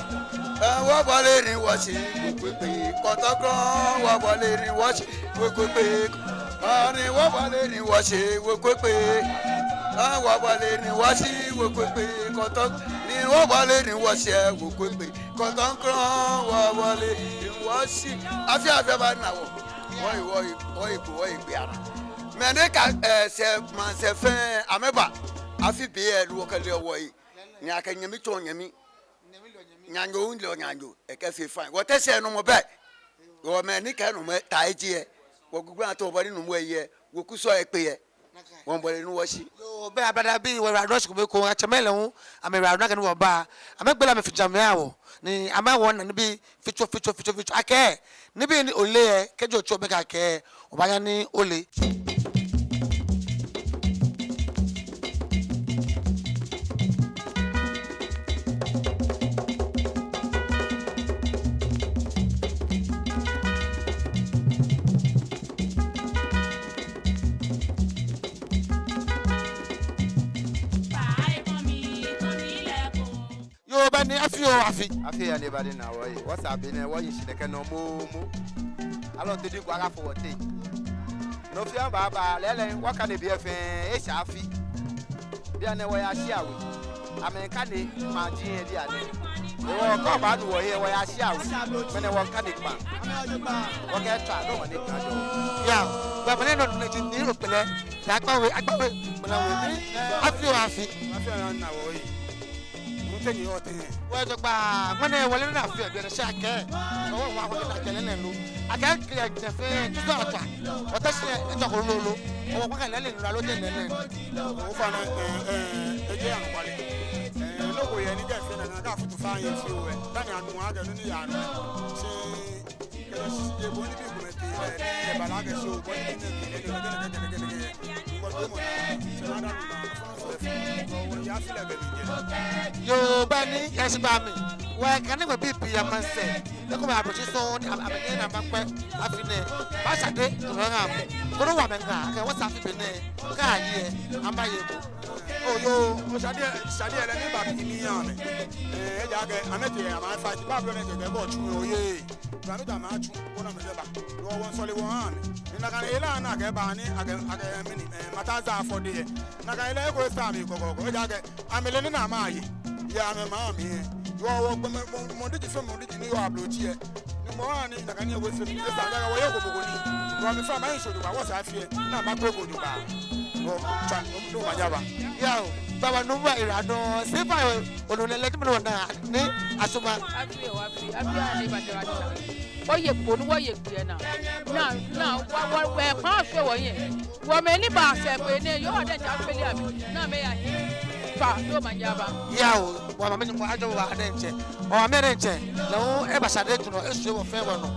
Aa, wɔbɔle ni wɔshi wɔkɔ kpee. Kɔtɔŋkrɔŋ, wɔbɔle ni wɔshi wɔkɔ kpee. Aa, ni wɔbɔle ni wɔshi wɔkɔ kpee. Aa, wɔbɔle ni wɔshi wɔkɔ kpee. Kɔtɔŋ, ni wɔbɔle ni wɔshi wɔkɔ kpee. Kɔtɔŋkrɔŋ, wɔbɔle ni wɔshi. Afi, afi aba ni naa wɔ. Wɔyi, wɔyi, wɔyi kpo, wɔyi kpo anaa. Mɛi ni kɛ, ɛɛ, sɛɛ, maŋsɛɛ fɛɛ, amɛba. Afi be lɛ, wɔkɛ lɛ wɔyi. Ni akɛ nyɛmi tsɔɔ nyɛmi. Naanyo lɛ naanyo, ekɛfee fine. Wɔteŋ sɛɛ nɔmɔ bɛ. Wɔmɛi ni kɛ nɔmɔ ta eji lɛ. Wɔgbogbo naa tɔ bɔ ni nɔmɔ yɛ. Wɔkusum ekpe yɛ. Wɔbɔle ni wɔshi. Yoo, bɛ ablade bii, wɔyiwaladɔŋŋ shi kome ekoŋŋ, atsɛmɛi lɛ hu, amɛyiwaladɔŋŋ akɛ ni wɔba. Amɛgbele amɛfijamɔ aha wɔ. Ni amɛha wɔna nibii fitsofitso, fitsofitso. Akɛ, nibii ni oleee lɛ, kɛji otsɛ omɛ kɛkɛ, obaanyɛ ni ole. Yoo, bɛ ni afi oo Afi. Afi aya ni eba ni ena wɔ. Wɔsɛɛ be nɛɛ wɔyi shi nɛkɛ nɔ momo. Aloo tɛ di ko akafo wɔteŋ. Nɔ fɛɛ nɔ baaba, lɛɛlɛŋ, wɔkanebii fɛɛ, eshɛ afi. Bianɛ wɔya shia we. Amɛkane kpaa ji yɛ bianɛ. Hewɔ kɛ obaanu wɔhe, wɔya shia we. Mɛni wɔkane kpaa. Wɔkɛtswa, no mɔ ni kpaa jɔ. Yao, bɔ mɛni nɔ nɛ ji ni okpɛlɛ. Akpa we, akpa we, mɛni we. Afi oo afi. Afi aya ni ena wɔ. Mɔ tɛ ni yɔɔ tɛŋŋ? Wɔ jogbaŋŋ, ŋmɛnɛ wɔle nɔ ni afi aya bianɛ shi akɛ. Wɔ, wɔ, wɔ, wɔkɛ lɛɛlɛŋ lo. Akɛ kɛ yɛ jɛ fɛɛ, tutu atswa. Wɔta shi, etswa ko lolo. Wɔ, wɔkɛ lɛɛlɛŋ lo, aloo jeee lɛɛlɛŋ. Ofainɛ, ɛɛ, ɛɛ, eji anɔkwale. Ɛɛ, nɔ ko yɛ ni kɛ fɛɛ na, na ka futu fa yɛ fioo wɛ. Dani anu akɛ nɔ ni yaa nɔ. Shi Yoo, beni yasi ba mi. Wɔ kane ŋmɛ bibii yɛ maŋsɛɛ. Eko ma abɔtsi sɔŋŋ ni amɛnyɛ ni amɛkpɛ afi nɛɛ. Ba Shade, tɔrɔ ŋa. Kɔnɔ wa mɛ ŋa, kɛ wɔsɛɛ afi be nɛɛ. Kɛ ayi yɛ, amɛbaye eko. Oo yoo, oo Shade, Shade lɛ ni ba bi mi ya mɛ. Ɛɛ, ejaakɛ, amɛtee, amɛfa, ba bi lɛ nɛɛ kɛ bɔ tsu, oo yee. Bra mi ta ma tsu, kɔnɔ mɛ ba. Yoo, wɔsɔle wɔha amɛ. Ni nakai nɔŋŋ ele ana akɛ ba ni, akɛ, akɛ mɛni, ɛɛ, mata za fɔ de yɛ. Nakai ele eko esa mi kɔkɔɔkɔ. Ejaakɛ, amɛle ni na ma ye. Ya amɛ ma mi. Yoo, wɔ, mɔ, mɔ, mɔ, mɔ, diji fɛɛ mɔ, diji ni yɔɔ ablotsɛ. Ni mɔ ha ni, nakai ni yɛ wɔ fɛɛ mi. Esa, ya, wɔye ko mɔ ko ni. Yoo, mi fa ma yi so do ba, wɔsɛɛ afi ɛ. Na ma kpe ko do ba. Yoo, tsa, yoo, ma ya ba. Yao, baba, no ba ira no. Se ba yo. Onu lɛ lɛ ti mɛni wɔna ni asuma. Afi oo, afi, afi aya ni eba ni ena wɔ. Wɔye kpo ni wɔye kpo yɛ naa. Naa, naa, wɔ, wɔ, wɔ, kpaa shwɛ wɔyɛ. Wɔ mɛi ni ba sɛɛ kpo nɛɛ, yoo, adɛŋ tsa fɛɛ lɛ amɛ. Naa mɛi ya. Fa, yoo, ma ya ba. Yao, wɔ ma mɛni ko ajɔ wɔ adɛŋ tsɛ. Wɔ ma mɛi adɛŋ tsɛ. Lɛ hu eba Shade tsu nɔ, eshwɛ wɔ fɛɛ wɔnɔ.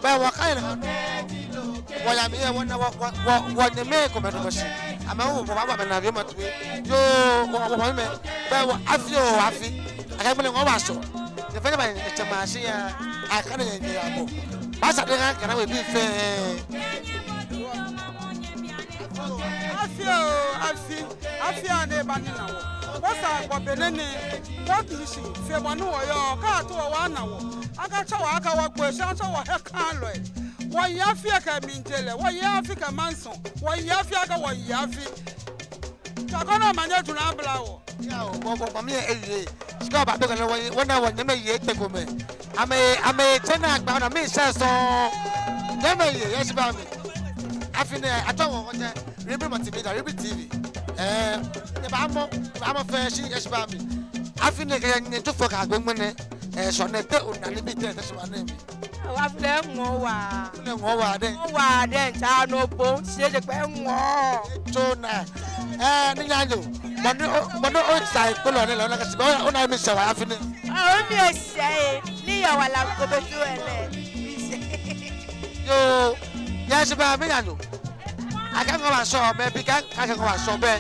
Bɛ wɔkane lɛ. Wɔya mli yɛ wɔna wɔ, wɔ, wɔ, wɔnyɛmimɛi komɛi nɔ mɔ shi. Amɛ hu wɔbaba amɛnaa wie ma tue. Yoo, wɔ, wɔ, wɔmimɛi. Bɛ wɔ afi oo afi. Akɛ ŋmɛnɛ ŋɔɔ ba sɔ. Nyɛ fɛɛ nyɛba nyɛtsɛ ma shi ya. Akane nyɛ, nyɛ ya bo. Ba Shade ŋa kɛ na we bii fɛɛ. Afi oo afi. Afi aya ni eba ni ena wɔ. Wɔsɛɛ gbɔ be nɛɛ nɛɛ. Wɔkɛ shi feemɔ ni wɔyɔɔ. Kɛ ato wɔ wɔna wɔ. Akatsɛ wɔ akɛ wɔkpe shi atsɛ wɔ hiɛkalɔi. Wɔye afi kɛ mlijɔlɛ, wɔye afi kɛ maŋsɔ, wɔye afi akɛ wɔye afi. Tswa kɔnɔ omanye tsu ni abla wɔ. Yao, wɔ, wɔ, wɔ mami eye. Shika ba bɛ kɔnɔ wɔye, wɔna wɔnyɛmimɛi yei tɛ komɛi. Amɛ, amɛ tsɛ na gba na mi sɛ sɔ. Nyɛmimɛi yei, yasi ba mi. Afi nɛɛ, atswa wɔ wɔtsɛ. Ribi Multimedia, Ribi T V. Ɛɛ, nyɛbamɔ, nyɛbamɔ fɛɛ shi, yasi ba mi. Afi nɛɛ kɛ nyɛ, nyɛtsofɔ ka gbɛ ŋmɛnɛ. Ɛɛ, sɔ nɛɛ tɛ ona nibii tɛ, tɛ sɔ nɛɛ mi. Afi lɛ ŋɔɔ waa. Lɛ ŋɔɔ waa dɛ. Ŋɔɔ waa dɛ, tsa nɔ bo, shi eje kpɛ ŋɔɔ. Tsona. Ɛɛ, ni nyanyo. Bɔ ni o, bɔ ni o sa ikpolo ni lɛ, ona kasi, bɔ ona mi sɛ waa afi nɛɛ. Aa, o mi sɛ, ni yɔɔ wala ko bɛ tu lɛ. Yoo, yasi ba mi nyanyo. Akɛ ŋɔɔ ba sɔ, mɛi bii kɛɛ akɛ ŋɔɔ ba sɔ bɛ.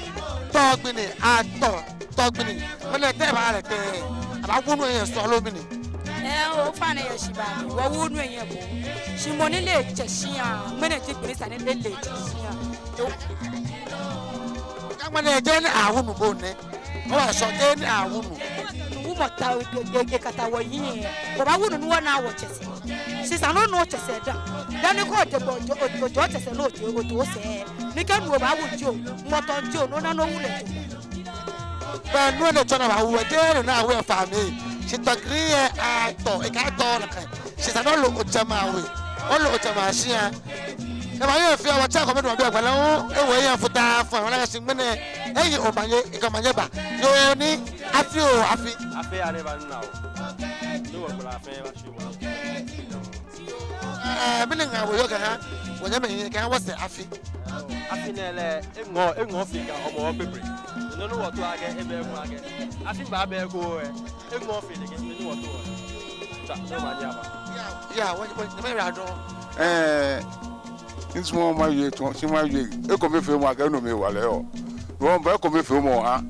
Tɔ gbi ni, atɔ. Tɔ gbi ni, mɛni tɛ ba lɛ tɛ, abawu nu yɛ sɔlɔ mli ni. Ɛɛ, ofainɛ yasi ba mi, wɔwu nu yɛ bo. Shi mɔ ni le tsɛ shia, ŋmɛnɛ ji gbi ni sa ni le le tsɛ shia. Yoo. Kɛ ŋmɛnɛ jeee ni awu nu bo nɛ. Ŋɔɔ ba sɔ jeee ni awu nu. Nuumo ta o, e, e, ekata wɔyi. Wɔbawu nu ni wɔna wɔtsɛ sɛɛ. Shi sa ni onu otsɛ sɛɛ dã. Dani kɛ ote gbɔ, ojo, ojo, ojo otsɛ sɛɛ ni ote, ote osɛɛ. Ni kɛ nu obawu jio, mɔtɔ jio, no na no wu lɛ jio. Bɛ nu lɛ tsɔ na ba wu, jeee na wu fa mi. Shi tɔ gbi yɛ atɔ, eka tɔ nakai. Shi sa ni olo otsɛ ma we. Olo otsɛ ma shia. Kɛ ba yɛ fia wɔtsɛ kɔmɛ dɔn bi agbala o. Ewo yɛ futa fɔ, wala ka shi ŋmɛnɛ. Eyi omanye, eka manye ba. Yoo ni, afi oo, afi. Afi aya ni eba ni ena wɔ. Ni wɔgbala fɛɛ ba shi wɔ. Ɛɛ, mɛni ŋaa wɔyɔɔ kɛha wɔnyɛmimɛi kɛha wɔsɛɛ afi. Afi nɛɛ lɛ, eŋɔɔ, eŋɔɔ fe kɛ Hɔmɔwɔ kpekple. Nɔ ni wɔtaoɔ akɛ, ebɛ eko akɛ. Afi baaba eko ɛ, eŋɔɔ fe lɛ kɛ, nɔ ni wɔtaoɔ. Tsa, no manye aba. Yao, wɔ, wɔ, nyɛmimɛi yɛ dɔŋŋ. Ɛɛ, nsumɔ mawie tɔ, shi mawie. Ekomefeemɔ akɛ no mli wala yɔɔ. Wɔ bɛ ekomefeemɔ ha.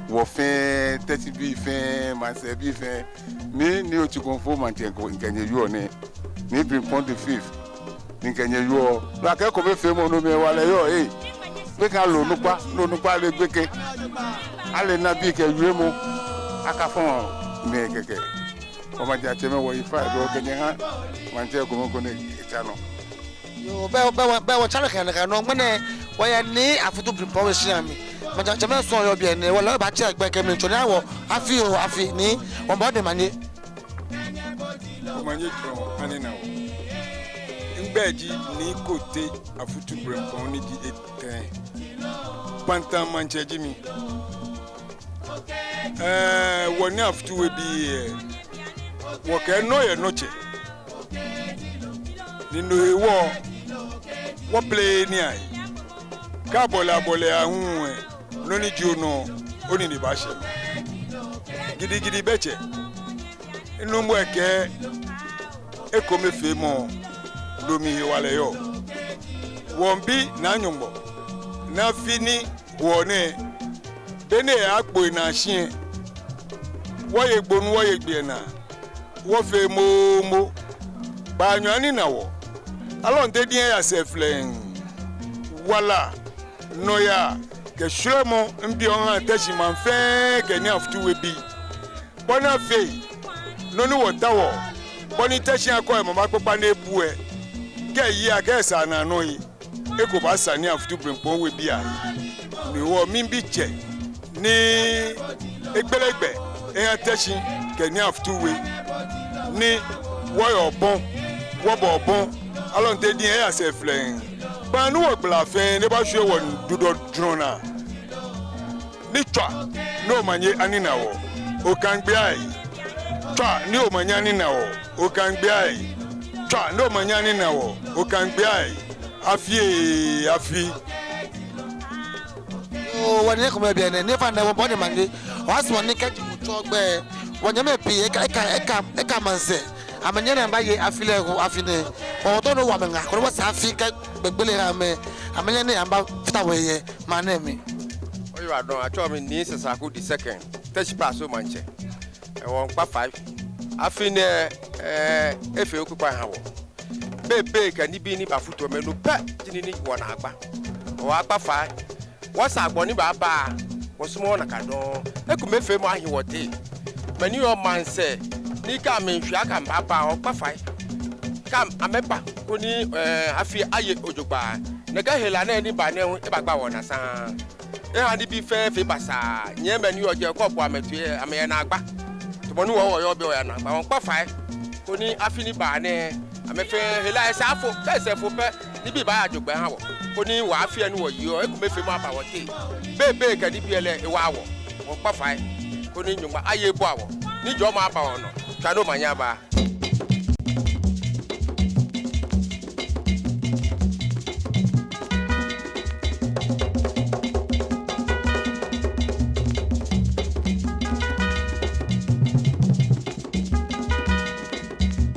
Wɔ fɛɛ, Teshie bii fɛɛ, maŋsɛɛ bii fɛɛ. Mi, Nii Otsi Komfo Maŋtsɛ, ŋkɛ nyɛ yɔɔ nɛ. Ni Bimpɔŋ the fifth. Ni ŋkɛ nyɛ yɔɔ. Nakai ekomefeemɔ no mli wala yɔɔ, ee. Gbekɛ lɛ onukpa, lɛ onukpa lɛ gbekɛ. Ale nabii kɛ wiemɔ. Akafɔ mli kɛkɛ. Wɔmaŋtsɛmɛi, wɔyi fai, bɛ wɔkɛ nyɛ ha maŋtsɛ ko mɔ ko ni etsa nɔ. Yoo, bɛ, bɛ, bɛ, bɛ wɔtsa nɔ kɛ nyɛ kɛ nɔ, ŋmɛnɛ wɔyɛ Nii Afutu Brempong We shia mli. Maŋtsɛmɛi sɔŋŋ yɔɔ biɛ nɛɛ, wɔlɛ wɔbaatsɛ gbɛkɛ mli tsɔ ni awo afi oo afi ni wɔbɔ ni manye. Omanye jurɔ anina wɔ. Migbɛi ji Nii Kotey Afutu Brempong ni ji etɛ. Pantan maŋtsɛ ji mi. Ɛɛ, wɔ Nii Afutu We bii lɛ, wɔkɛ nɔ yɛ nɔ tsɛ. Ni no hewɔ, wɔpleee nii ahe. Kɛ abɔle abɔle aahu lɛ, nɔ ni ji onɔ, onine baashɛ mli. Gidigidi bɛ tsɛ. Minuumɔ ekɛɛ ekomefeemɔ, no mli hewalɛ yɔɔ. Wɔmiibi Naa Nyɔŋmɔ ni afi ni hoɔ nɛɛ, be ni eyaakpo enaa shi lɛ, wɔye gbo ni wɔye gbii anaa, wɔfee moomo. Kpaanyɔ anina wɔ. Alɔnte diŋ eya sɛɛ flɛŋŋ. Wala, nɔyaa kɛ shwɛmɔ miibi oha Teshie maŋ fɛɛ kɛ Nii Afutu We bii. Bɔ ni afee, nɔ ni wɔtaoɔ, bɔ ni Teshie akɔ yɛ mama kpakpa ni ebu lɛ, kɛ eyi akɛ esaa naa nɔ lɛ, eko baasa Nii Afutu Brempong We bii ahe. Ni wɔmiibi tsɛ ni egbele gbɛ eha Teshie kɛ Nii Afutu We, ni wɔye obɔ, wɔbɔ obɔ, alɔnte diŋ eya sɛɛ flɛŋŋ. Kpaa ni wɔgbala fɛɛ ni ebashwie wɔdudɔ jurɔ naa. Ni tswa ni omanye anina wɔ, okaŋ gbi ahe. Tswa ni omanye anina wɔ, okaŋ gbi ahe. Tswa ni omanye anina wɔ, okaŋ gbi ahe. Afi ee, afi. Yoo, wɔnyɛ kome biɛ nɛɛ, ni fa nɛɛ wɔbɔ ni manye. Wɔsumɔɔ ni kɛji mutsɔ gbɛ, wɔnyɛmɛi pii eka, eka, eka, eka maŋsɛɛ. Amɛnyɛ ni amɛbaye afi lɛ hu afi nɛɛ. Wɔtao ni wɔmɛŋa, koni wɔsaa afi kɛ gbɛgbele ha amɛ. Amɛnyɛ ni amɛbafata wɔhe yɛ maŋ nɛɛ mli. Oyiwaladɔŋŋ, atsɛɔ mi Nii Sasaku the second, Teshie Praso maŋtsɛ. Ɛɛ, wɔmiikpa fai. Afi nɛɛ, ɛɛ, efee ekpakpa eha wɔ. Bei pii kɛ nibii ni bafutu amɛ, no pɛ ji nii ni wɔnaagba. Wɔkpa fai. Wɔsɛɛ gbɔ ni baaba, wɔsumɔɔɔ nakai dɔŋŋ. Ekomefeemɔ ahi wɔteŋ. Mɛi ni yɔɔ maŋsɛɛ, ni kɛ amɛshwie akɛ amɛbaaba, wɔkpa fai. Kɛ amɛba, koni, ɛɛ, afi aye jogbaŋŋ. Nɛkɛ hela nɛɛ ni ba nɛɛ hu, ebagba wɔnaa saŋŋ. Eha nibii fɛɛ fee basaa, nyɛmimɛi ni yɔɔ jɛi kɛ obo amɛ toi lɛ, amɛyɛ naagba. Tamɔ ni wɔ wɔyɔɔ biɛ wɔyɛ naagba, wɔmiikpa fai. Koni afi ni baa nɛɛ, amɛfee hela lɛ sɛɛ afo, kɛ esɛɛ fo pɛ, nibii baaya jogbaŋŋ aha wɔ. Koni wɔ afi lɛ ni wɔyeɔ, ekomefeemɔ aba wɔteŋ. Bei pii kɛ nibii lɛ ewa wɔ, wɔmiikpa fai. Koni Nyɔŋmɔ aye ebua wɔ, ni jɔɔmɔ aba wɔnɔ. Tswa ni omanye aba.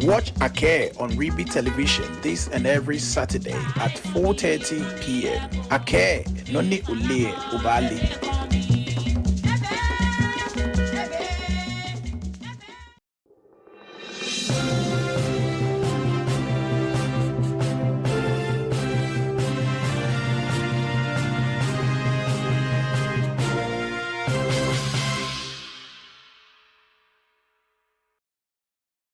Watch Akɛɛ on Ribi Television this and every Saturday at four thirty p.m. Akɛɛ, nɔ ni oleee lɛ, obaale.